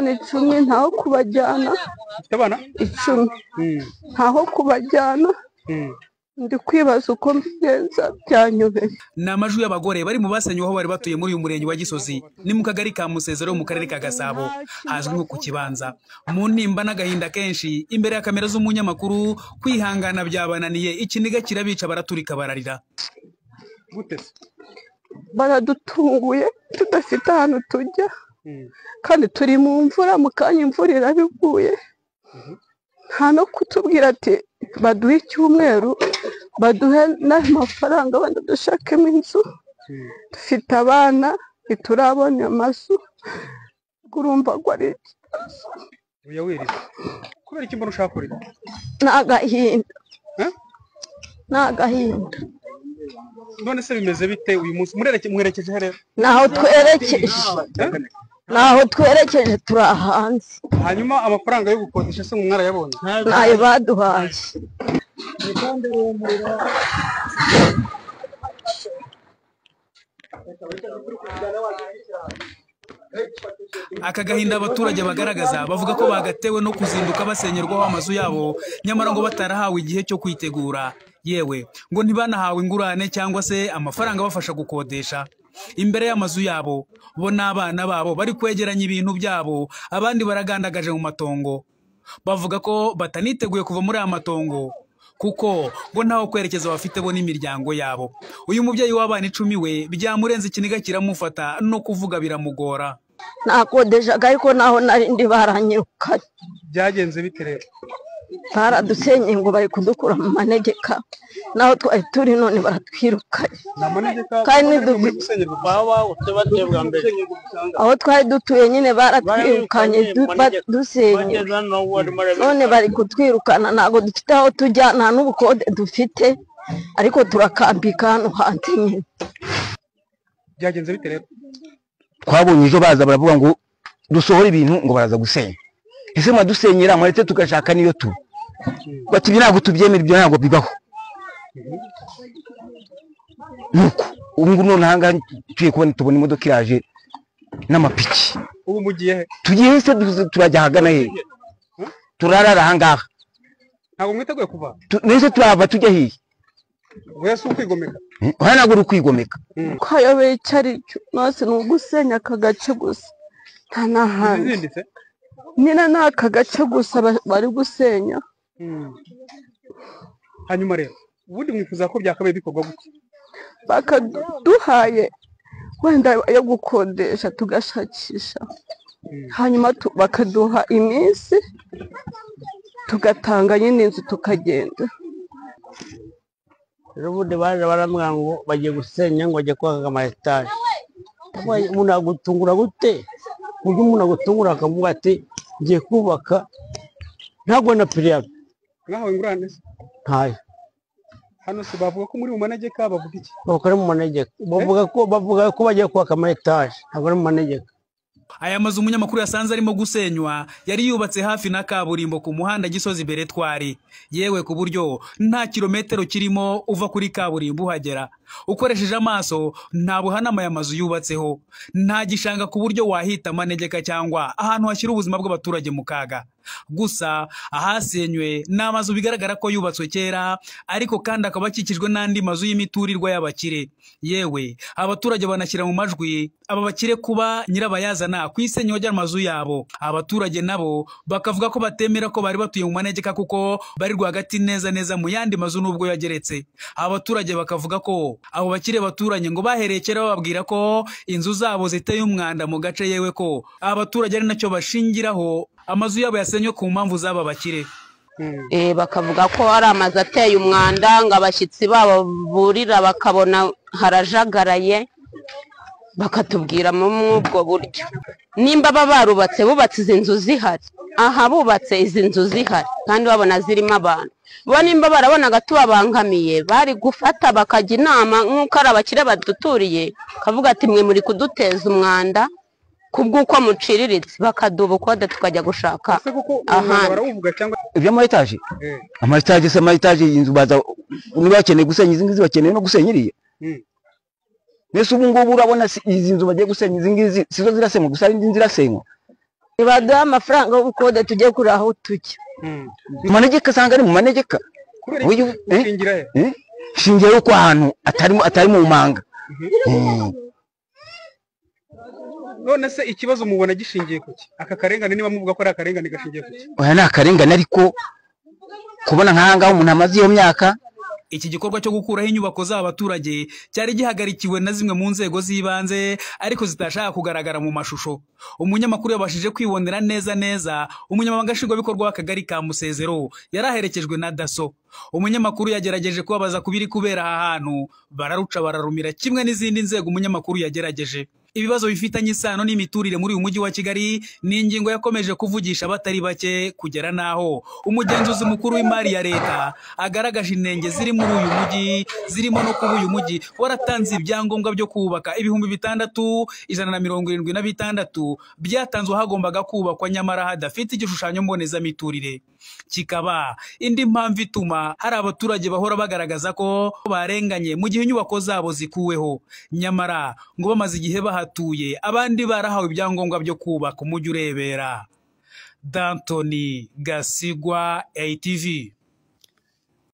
Icumi ntaho kubajyana. Ufite abana 10 ntaho kubajyana. Ndi kwibaza uko mbigenza, byanyobeye. Ni amajwi y'abagore bari mu basenywe aho bari batuye muri uyu murenge wa Gisozi, ni mu kagari ka Musezero mu karere ka Gasabo, hazwi nko ku Kibanza. Mu ntimba n'agahinda kenshi imbere ya kamera z'umunyamakuru, kwihangana byabananiye, ikiniga kirabica, baraturika bararira. Gute se? Baradutunguye tudafite ahantu tujya, kandi turi mu mvura, mu kanya imvura irabiguye. Nta no kutubwira ati baduhe icyumweru, baduhe n'amafaranga wenda dushakemo inzu. Dufite abana, ntiturabona amazu, urumva ko ari ikibazo. Oya wiriza. Kubera iki mbona ushaka kurira? Ni agahinda. Ni agahinda. None se bimeze bite uyu munsi? Mwerekeje he rero? Naho twerekeje. Naho twerekeje, turi hanze. Hanyuma amafaranga yo gukodesha se mwarayabonye? Ntayo baduhaye. Aka gahinda abaturage bagaragaza bavuga ko bagatewe no kuzinduka basenyerwaho amazu yabo, nyamara ngo batarahawe igihe cyo kwitegura, yewe ngo ntibanahawe ingurane cyangwa se amafaranga abafasha gukodesha. Imbere y'amazu yabo bo n'abana babo bari kwegeranya ibintu byabo, abandi baragandagaje mu matongo. Bavuga ko bataniteguye kuva muri aya matongo kuko ngo ntaho kwerekeza bafite bo n'imiryango yabo. Uyu mubyeyi w'abana 10 we byamurenze, ikiniga kiramufata no kuvuga biramugora. Nakodeshaga ariko naho nari ndi baranyirukanye. Byagenze bite rero? Baradusenye ngo bari kudukura mu manegeka, naho twari turi none baratwirukanye. Kandi aho twari dutuye nyine baratwirukanye, dusenye none bari kutwirukana, ntabwo dufite aho tujya, nta n'ubukode dufite, ariko turakambika hano hanze nyine. Byagenze bite rero? Twabonye ejo baza baravuga ngo dusohore ibintu ngo baraza gusenya. Ese mwadusenyera mwaretse tugashaka niyo tu. Bati ibi ntabwo tubyemera, ibyo ntabwo bibaho. Nuko ubu ngubu none aha ngaha tugiye kubona, tubona imodoka iraje n'amapiki. Ubu mugiye he? Tugiye se turajya ahagana he? Turarara aha ngaha. Ntabwo mwiteguye kuva? Nese turava tujya hehe? Oya si ukwigomeka. Oya ntabwo uri ukwigomeka. Twayobeye icyo ari cyo, nose ni ugusenya aka gace gusa, nta n'ahandi. Nyine ni aka gace gusa bari gusenya. Hanyuma rero ubundi mwifuza ko byakabaye bikorwa gute? Bakaduhaye wenda yo gukodesha tugashakisha, hanyuma bakaduha iminsi tugatanga nyine inzu tukagenda. Rero ubundi baje barambwira ngo bagiye gusenya ngo bajye kubaka ama etaje. Umuntu agutungura gute? Uburyo umuntu agutungura akavuga ati ngiye kubaka ntabwo na piriyabe. Mwahawe ingurane se? Ntayo. Hano se bavuga ko muri mu manegeka, bavuga iki? Bavuga ko ari mu manegeka. Bavuga ko bagiye kubaka ama etaje, ntabwo ari mu manegeka. Aya mazu umunyamakuru yasanze arimo gusenywa yari yubatse hafi na kaburimbo ku muhanda Gisozi Beretwari, yewe ku buryo nta kilometero kirimo uva kuri kaburimbo uhagera. Ukoresheje amaso nta buhanama aya mazu yubatseho, nta gishanga ku buryo wahita amanegeka cyangwa ahantu hashyira ubuzima bw'abaturage mu kaga. Gusa ahasenywe ni amazu bigaragara ko yubatswe kera, ariko kandi akaba akikijwe n'andi mazu y'imiturirwa y'abakire. Yewe abaturage banashyira mu majwi aba bakire kuba nyirabayazana ku isenywa ry'amazu yabo. Abaturage nabo bakavuga ko batemera ko bari batuye mu manegeka kuko bari rwagati neza neza mu yandi mazu nubwo yageretse. Abaturage bakavuga ko abo bakire baturanye ngo bahereye kera bababwira ko inzu zabo ziteye umwanda mu gace, yewe ko abaturage ari nacyo bashingiraho amazu yabo yasenywe ku mpamvu z'aba bakire. Bakavuga ko ari amazu ateye umwanda, ngo abashyitsi babo burira bakabona harajagaraye, bakatubwira muri ubwo buryo. Nimba baba barubatse, bubatse izi nzu zihari, aha bubatse izi nzu zihari kandi babona zirimo abantu, bo nimba barabonaga tubabangamiye bari gufata bakajya inama nk'uko ari abakire baduturiye, bakavuga ati mwe muri kuduteza umwanda kubw'uko muciriritse, bakaduha ubukode tukajya gushaka ahandi. Ibyo ama etaje? Ama etaje se, ama etaje inzu baza niba bakeneye gusenya izi ngizi, bakeneye no gusenya iriya. Mbese ubu ngubu urabona izi nzu bagiye gusenya izi ngizi sizo zirasenywa gusa, hari indi nzu irasenywa. Nibaduha amafaranga y'ubukode tujye kuri aho tujya. Mu manegeka asanga ari mu manegeka. Kubera iki? Ushingira he? Shingira yuko ahantu atari mu manga. None se ikibazo mubona gishingiye kuki? Aka karengane niba muvuga ko ari akarengane gashingiye kuki? Oya, ni akarengane, ariko kubona nk'aha ngaha umuntu amaze iyo myaka. Iki gikorwa cyo gukuraho inyubako z'abaturage cyari gihagarikiwe na zimwe mu nzego z'ibanze ariko zitashaka kugaragara mu mashusho. Umunyamakuru yabashije kwibonera neza neza umunyamabanga nshingwabikorwa w'akagari ka Musezero yaraherekejwe na DASSO. Umunyamakuru yagerageje kubabaza ku biri kubera aha hantu, bararuca bararumira kimwe n'izindi nzego umunyamakuru yagerageje. Ibibazo bifitanye isano n'imiturire muri uyu mujyi wa Kigali ni ingingo yakomeje kuvugisha abatari bake kugera naho umugenzuzi mukuru w'imari ya leta agaragaje inenge ziri muri uyu mujyi, zirimo no kuba uyu mujyi waratanze ibyangombwa byo kubaka 6176 byatanzwe hagombaga kubakwa nyamara hadafite igishushanyo mbonezamiturire, kikaba indi mpamvu ituma hari abaturage bahora bagaragaza ko barenganye mu gihe inyubako zabo zikuweho, nyamara ngo bamaze igihe bahatuye abandi barahawe ibyangombwa byo kubaka umujyi urebera. Dantoni Gasigwa, ATV.